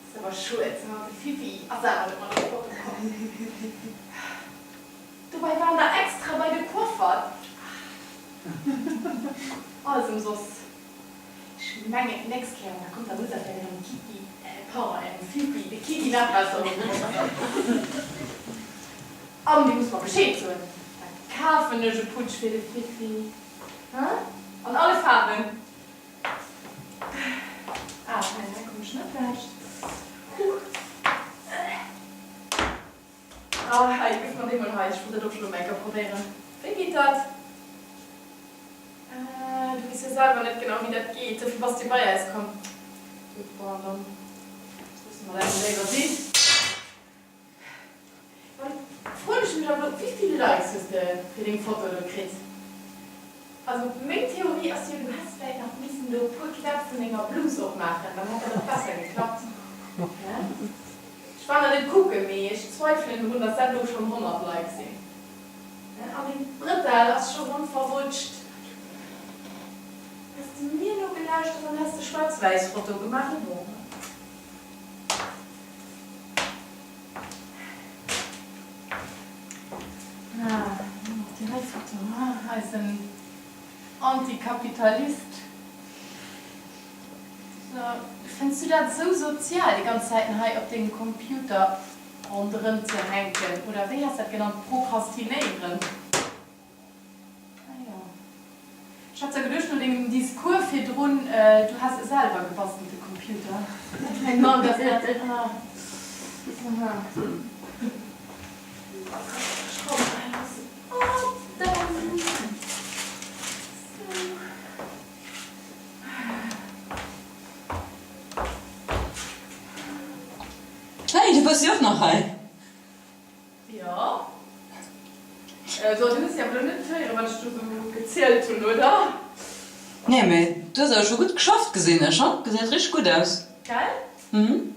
Ass awer schued, ma de Fifi ass awer net mat op d'Foto komm. Dobäi waren der extra bei de Coiffert. Alles ëmsoss. Ech mengen d'nächst Kéier, da kommt der Mutter vläicht engem Kiki, pardon, engem Fifi, de Kiki nach besser un. An dir musst mer Bescheed soen, da kafen ech e Putsch fir de Fifi, hein, an alle Faarwen. Ah, nein, hei kommen ech net laanscht. Huch. Ah, hei, gëff mer dee mol hei. Ech wollt dat och scho mol eng Kéier probéieren. Wéi geet dat? Ah, du weess jo selwer net genau, wéi dat geet. Dofir bass du bei eis komm. Gutt, bon, dann loosse mer dat mol léiwer sinn. Dann froen ech mech awer elo, wéi vill Likes hues de fir deng Foto elo kritt? Also meng Theorie ass jo, du häss vläit nach missen do e puer Knäpp vun denger Blus opmaachen, dann hätt dat och besser geklappt. Hä? Ech war nach net kucken, mee ech zweifelen drun, dass dat elo schonn 100 Likes sinn. Hä? An deng Brëtell ass scho rëm verrutscht. Hues de mir nogelauschtert? Vläicht dann häss de schwaarz-wäiss Foto gemaach, mee bon. Ah, nach déi hei Foto, eisen Antikapitalist. So, fënns du dat esou sozial, déi ganz Zäiten hei op dengem Computer ronderëm ze hänken, oder wéi has dat genannt, prokrastinéieren? Ah jo. Ech hat zwar geduecht no dengem Discours virdrun, du häss e selwer gebastelte Computer. Eng Mann, dass dat. Ah. Aha. Schrauwen hei e bëssen op, dann. Sou. Hey, du bass jo och nach hei. Jo. So, du hues jo awer elo net héieren, wat ech do sou gezielt hunn, oder? Nee, mee du hues awer scho gutt geschafft, gesinn ech, ha? Gesäit richteg gutt aus. Gell? Mhm.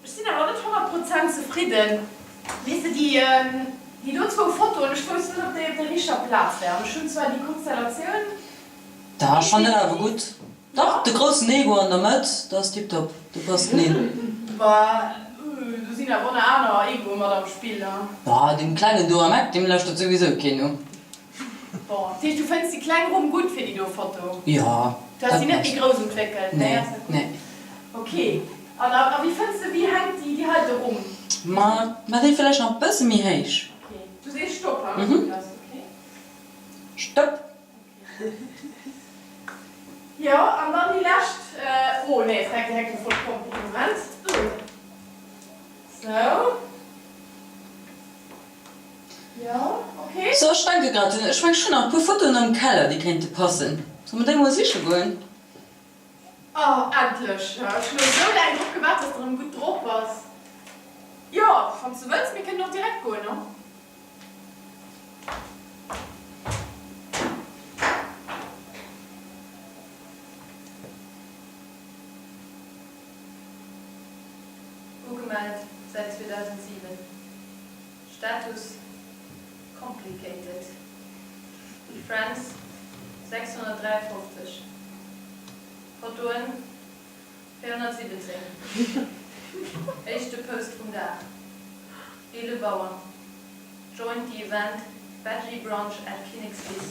Ech sinn awer net 100 Prozent zefridden. Weess de, déi, déi do zwou Fotoen, ech wousst net, ob déi op der richter Plaz wären. Ech hunn zwar déi Konstellatioun. Dach, ech fannen dat awer gutt. Dach, de groussen Ego an der Mëtt, dat ass tiptop, do passt en hin. Bah, do sinn awer och nach aner Egoe mat am Spill, hein. Bah, deem klengen do am Eck, deem lauschtert souwisou keen no. Bon, dat heescht du fënns déi kleng Rumm gutt fir déi do Foto? Jo, Du has déi net méi grouss entwéckelt? Nee, nee. Ok, an a wéi fënns de, wéi hänkt déi déi heite Rumm? Ma, ma déi villäicht nach e bësse méi héich. Ok, du sees Stopp, hein? Mhm. Ok. Stopp! Jo, an dann déi lescht, oh nee, et fänkt direkt un voll Pompe, Moment, sou, jo, ok. So, ech denke grad un, ech meng ech hunn nach e puer Fotoen am Keller, déi kéinte passen. Solle mer déi mol siche goen? Oh, endlech! Ech hunn elo sou laang drop gewaart, dass de rëm gutt drop bass. Jo, wann s de wëlls, mir kënnen och direkt goen, no? Ugemellt säit 2007. Status, Complicated. Friends, 653. Fotoen, 417. Éischte Post vum Dag, 11 Auer. Joined the event Veggie Brunch at Kinnekswiss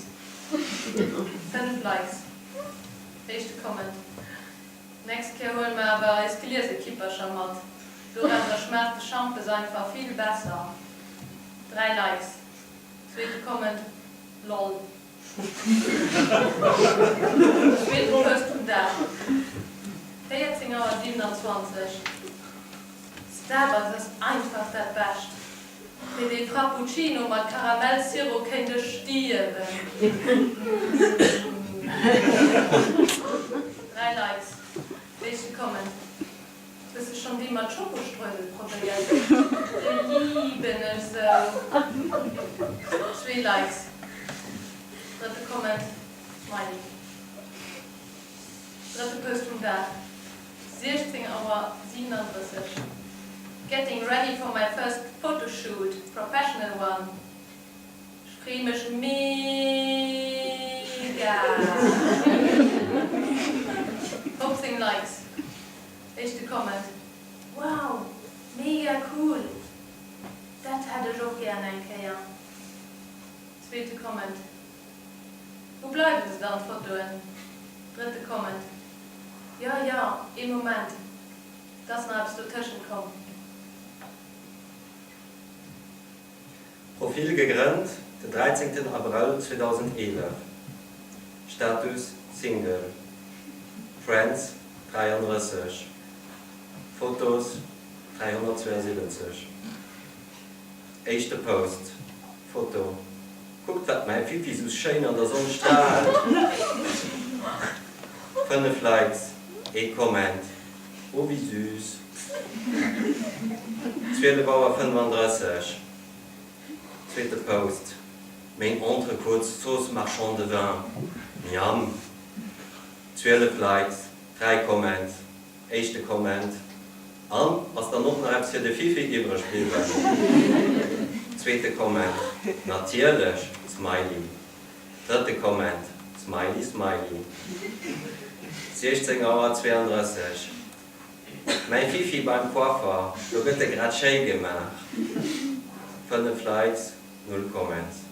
5 Likes Éischte Comment Nächst Kéier huele mer awer eis gliese Kippercher mat, dorausser schmaacht de Schampes einfach vill besser 3 Likes Zweete Comment Lol Zweeten Post vum Dag 14 Auer 27 Starbucks ass einfach dat Bescht. Fir dee Frappuccino mat Karamellsirop kéint ech stierwen. 3 Likes, Éischte Comment, Hues de schon déi mat Schokostreusel probéiert? Déi liben ech sou. Zwee Likes, Drëtte Comment, Smiley. Drëtte Post vum Dag, 16 Auer 37 Getting ready for my first photoshoot, professional one Ech free mech mega! 15 Likes Éischte Comment, Wow, mega cool! Dat hätt ech och gären eng Kéier. Zweete Comment, Wou bleiwen se dann, d'Fotoen? Drëtte Comment, Jo, jo, ee Moment, 't ass nach eppes dotëschent komm. Profil gegrënnt den 13 Abrëll 2011, Status Single, Friends 33, Fotos 372, Éischte Post, Foto, Kuckt wat mäi Fifi sou schéin an der Sonn straalt! 5 Likes, ee Comment, Oh wéi süß! 12 Auer 35, Zweete Post, Meng Entrecôte Sauce Marchand de Vin, Miam! 12 Likes, 3 Comments, Éischte Comment, An ass dann och nach eppes fir de Fifi iwwreg bliwwen? Zweete Comment, Natierlech smiley Drëtte Comment, smiley smiley. 16 Auer 32 Mäi Fifi beim Coiffer, do gëtt e grad schéi gemaach 5 Likes, 0 Comments.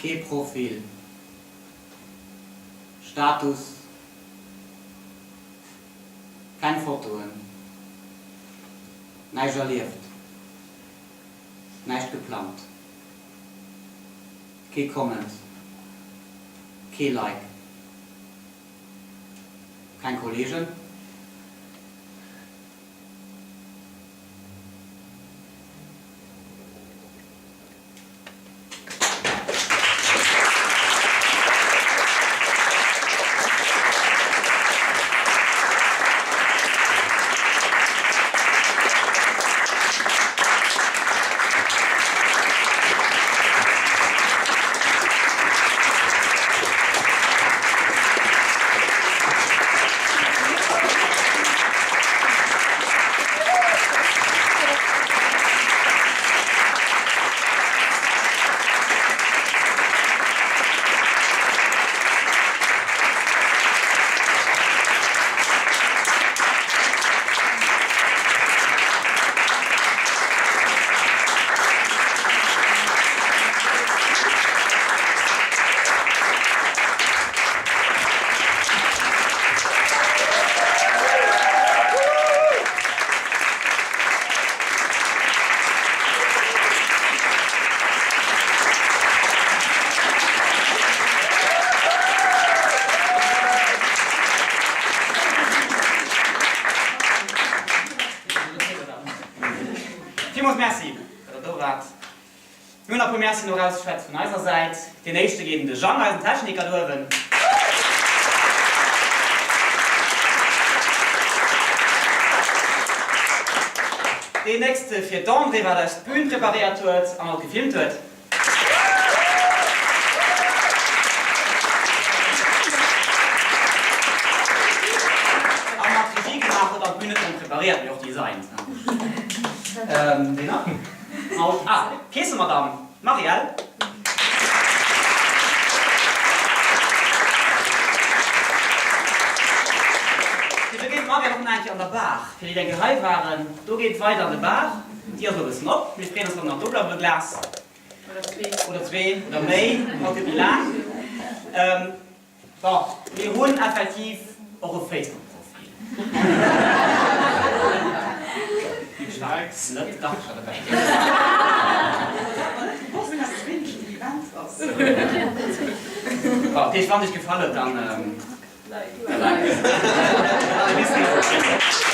Kee Profil. Status, Keng Fotoen. Näischt erlieft. Näischt geplangt. Kee Comment. Kee Like. Keng Kollegen. Villmools Merci, datt der do waart. Mir hunn nach e puer Mercien erausgeschwätzt vun eiser Säit. Deen éischte geet un de Jang, eisen Techniker do uewen. Deen nächste fir d'Andrée, wat eis d'Bün preparéiert huet an och gefilmt huet. A mat Regie gemaach huet an d'Bün net nëmmen preparéiert, mee och designt. Ween nach? Haut, ah, d'Keessemadame Marielle. Fir do geet d'Marielle och nach eng Kéier an der Bar. Fir déi, déi eng Kéier hei waren, do geet et weider an de Bar. Déi ass elo e bëssen op. Mir freeën eis, wann der nach do bleift op e Glas. Oder zwee. Oder zwee oder méi. Haut gëtt méi laang. Bon, mir hunn effektiv och e Facebook-Profil. Net, dach, ech hat e bescht. Bon, dat heescht, wann et iech gefall huet, dann. Like. Bis nächst Woch.